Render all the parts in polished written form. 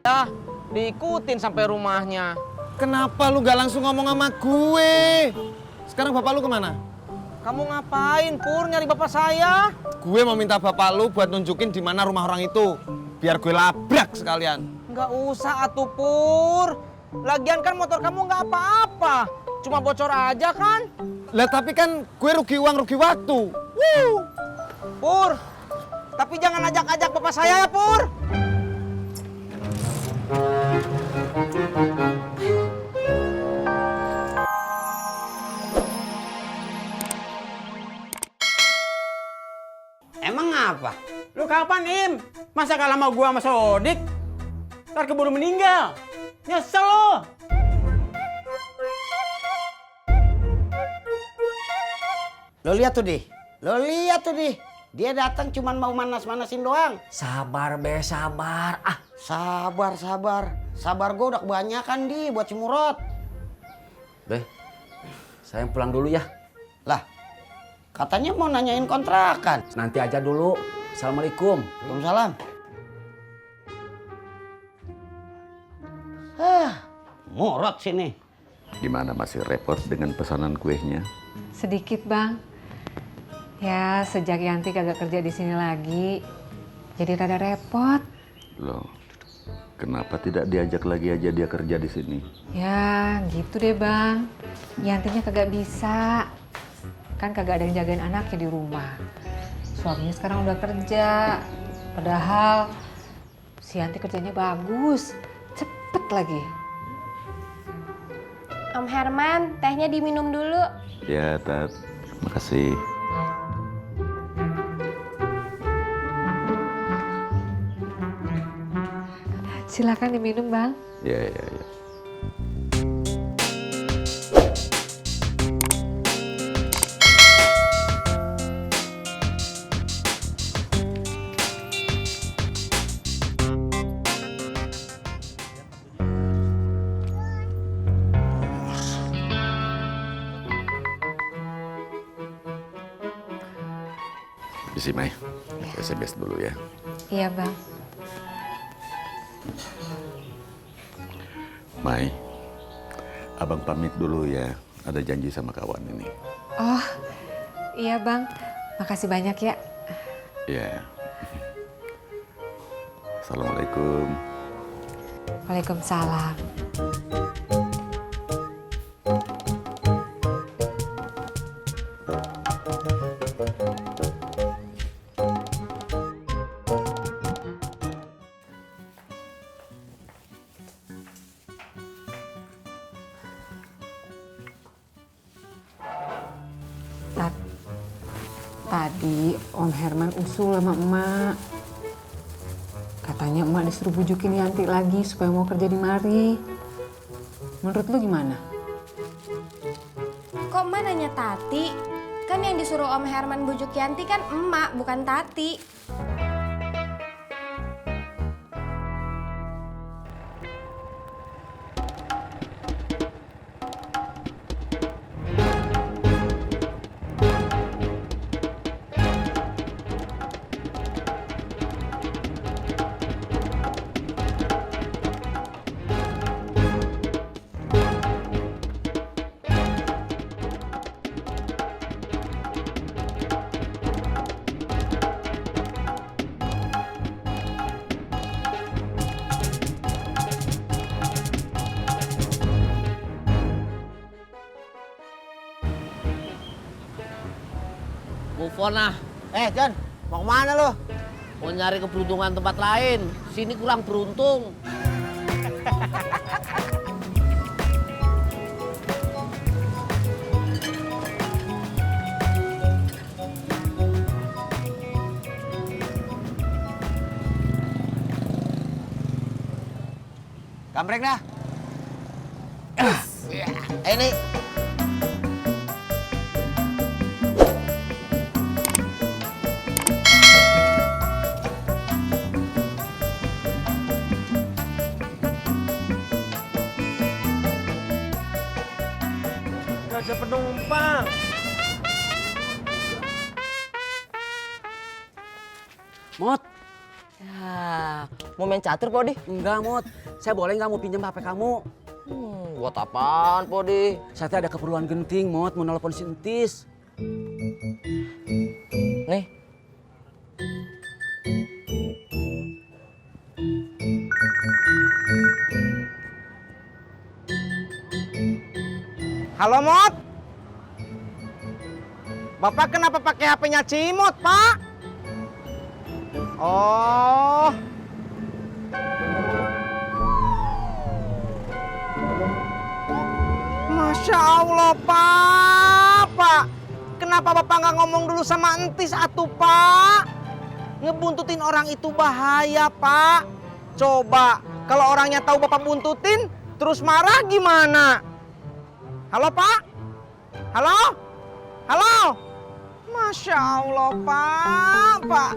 kita, diikutin sampai rumahnya. Kenapa lu gak langsung ngomong sama gue? Sekarang bapak lu kemana? Kamu ngapain, Pur, nyari bapak saya? Gue mau minta bapak lu buat nunjukin di mana rumah orang itu. Biar gue labrak sekalian. Nggak usah atuh, Pur. Lagian kan motor kamu nggak apa-apa. Cuma bocor aja kan? Lah tapi kan gue rugi uang, rugi waktu. Pur, tapi jangan ajak-ajak bapak saya ya, Pur. Emang apa? Lu kapan, Im? Masa kalah sama gua sama Sodik? Ntar keburu meninggal. Nyesel lo. Lo lihat tuh, Di. Lo lihat tuh, Di. Dia datang cuman mau manas-manasin doang. Sabar be, sabar. Ah, Sabar, sabar. Sabar gue udah kebanyakan, Di, buat si Murad. be, saya pulang dulu ya. Lah, katanya mau nanyain kontrakan. Nanti aja dulu. Assalamualaikum. Waalaikumsalam. Murad sini. Gimana, masih repot dengan pesanan kuenya? Sedikit, Bang. Ya, sejak Yanti kagak kerja di sini lagi, jadi rada repot. Loh, kenapa tidak diajak lagi aja dia kerja di sini? Ya, gitu deh, Bang. Yantinya kagak bisa. Kan kagak ada yang jagain anaknya di rumah. Suaminya sekarang udah kerja. Padahal si Yanti kerjanya bagus. Cepet lagi. Om Herman, tehnya diminum dulu. Ya, Tat. Makasih. Silakan diminum, Bang. Ya. Isi, Mai. SMS dulu ya. Iya, Bang. Mai, abang pamit dulu ya. Ada janji sama kawan ini. Oh, iya, Bang. Makasih banyak ya. Ya. Assalamualaikum. Waalaikumsalam. Tadi Om Herman usul sama emak. Katanya emak disuruh bujukin Yanti lagi supaya mau kerja di mari. Menurut lu gimana? Kok emak nanya Tati? Kan yang disuruh Om Herman bujuk Yanti kan emak, bukan Tati. Move on lah. John, mau kemana lo? Mau nyari keberuntungan tempat lain. Sini kurang beruntung. Kamprek dah. Ini. Gak ada penumpang. Mot, Ya, mau main catur, Podi? Enggak, Mot. Saya boleh nggak mau pinjam HP kamu? Buat apaan, Podi? Saya teh ada keperluan genting, Mot. Mau nelpon si Entis. Nih. Halo, Mot. Bapak kenapa pakai HP-nya Cimot, Pak? Oh. Masya Allah, Pak. Kenapa Bapak nggak ngomong dulu sama Entis atuh, Pak? Ngebuntutin orang itu bahaya, Pak. Coba, kalau orangnya tahu Bapak buntutin, terus marah gimana? Halo, Pak? Halo? Halo? Masya Allah, Pak.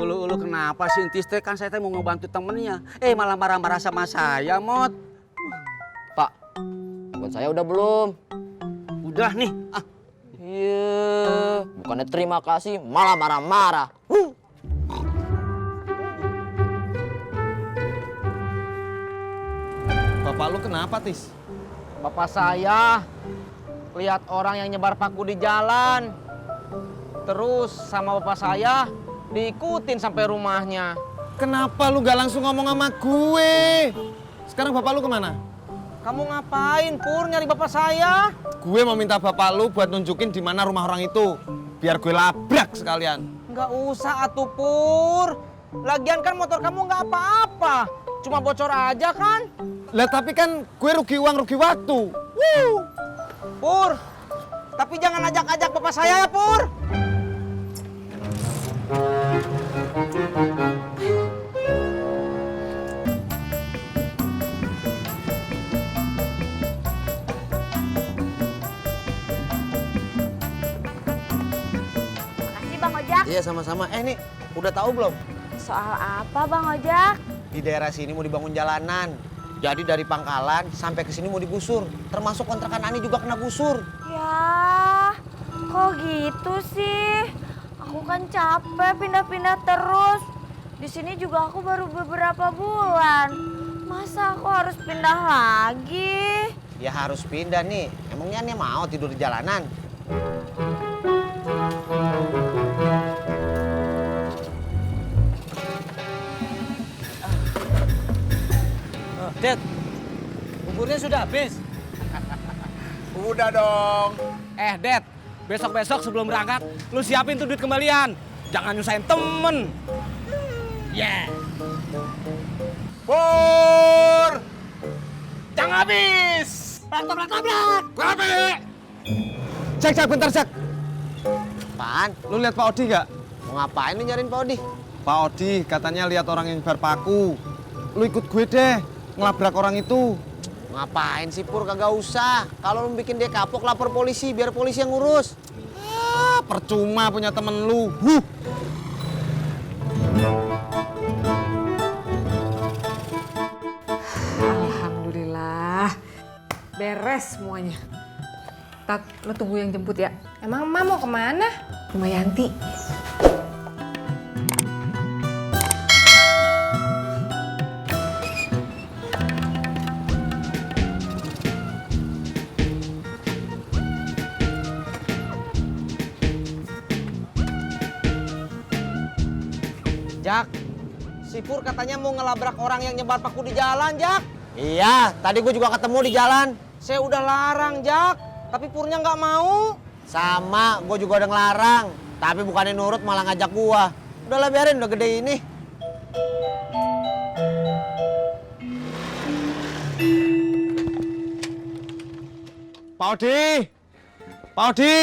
Ulu kenapa si Entis teh? Kan saya teh mau ngebantu temennya. Malah marah-marah sama saya, Mot. Pak, telepon saya udah belum? Udah nih. Iya, bukannya terima kasih, malah marah-marah. Bapak lu kenapa, Tis? Bapak saya lihat orang yang nyebar paku di jalan. Terus sama bapak saya diikutin sampai rumahnya. Kenapa lu gak langsung ngomong sama gue? Sekarang bapak lu kemana? Kamu ngapain, Pur, nyari bapak saya? Gue mau minta bapak lu buat nunjukin di mana rumah orang itu. Biar gue labrak sekalian. Nggak usah atuh, Pur. Lagian kan motor kamu nggak apa-apa. Cuma bocor aja kan? Lah tapi kan gue rugi uang, rugi waktu. Pur, tapi jangan ajak-ajak bapak saya ya, Pur. Makasih Bang Ojak. Iya, sama-sama. Nih, udah tahu belum? Soal apa Bang Ojak? Di daerah sini mau dibangun jalanan. Jadi dari Pangkalan sampai ke sini mau digusur. Termasuk kontrakan Ani juga kena gusur. Ya, kok gitu sih? Aku kan capek pindah-pindah terus. Di sini juga aku baru beberapa bulan. Masa aku harus pindah lagi? Ya harus pindah nih. Emangnya Ani mau tidur di jalanan? Dad, buburnya sudah habis. Udah dong. Dad, besok-besok sebelum berangkat, lu siapin tuh duit kembalian. Jangan nyusahin temen. Yeah. Pur! Jangan habis. Tabrak. Cek, bentar, Cek. Apaan? Lu lihat Pak Odi gak? Mau ngapain lu nyariin Pak Odi? Pak Odi katanya lihat orang yang nyebar paku. Lu ikut gue deh, ngelabrak orang itu. Ngapain sih, Pur? Kagak usah. Kalau lu bikin dia kapok, lapor polisi, biar polisi yang ngurus. Percuma punya temen lu. Alhamdulillah. Beres semuanya. Tat, lo tunggu yang jemput ya. Emang Emak mau kemana? Rumah Yanti. Jak, si Pur katanya mau ngelabrak orang yang nyebar paku di jalan, Jak. Iya, tadi gue juga ketemu di jalan. Saya udah larang, Jak. Tapi Purnya nggak mau. Sama, gue juga udah ngelarang. Tapi bukannya nurut, malah ngajak gua. Udahlah biarin, udah gede ini. Pak Odi! Pak Odi!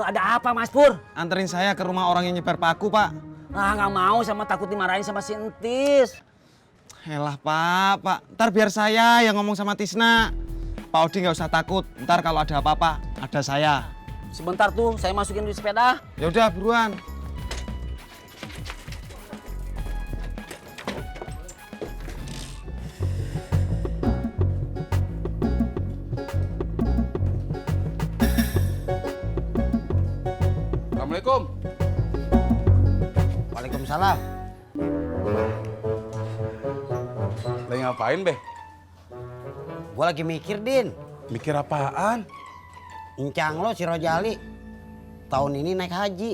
Ada apa, Mas Pur? Anterin saya ke rumah orang yang nyebar paku, Pak. Nggak mau, sama takut dimarahin sama si Entis. Elah, Pak. Ntar biar saya yang ngomong sama Tisna. Pak Odi nggak usah takut. Ntar kalau ada apa-apa, ada saya. Sebentar tuh, saya masukin di sepeda. Ya udah, buruan. Waalaikumsalam. Lagi ngapain, Beh? Gue lagi mikir, Din. Mikir apaan? Incang lo si Rojali tahun ini naik haji.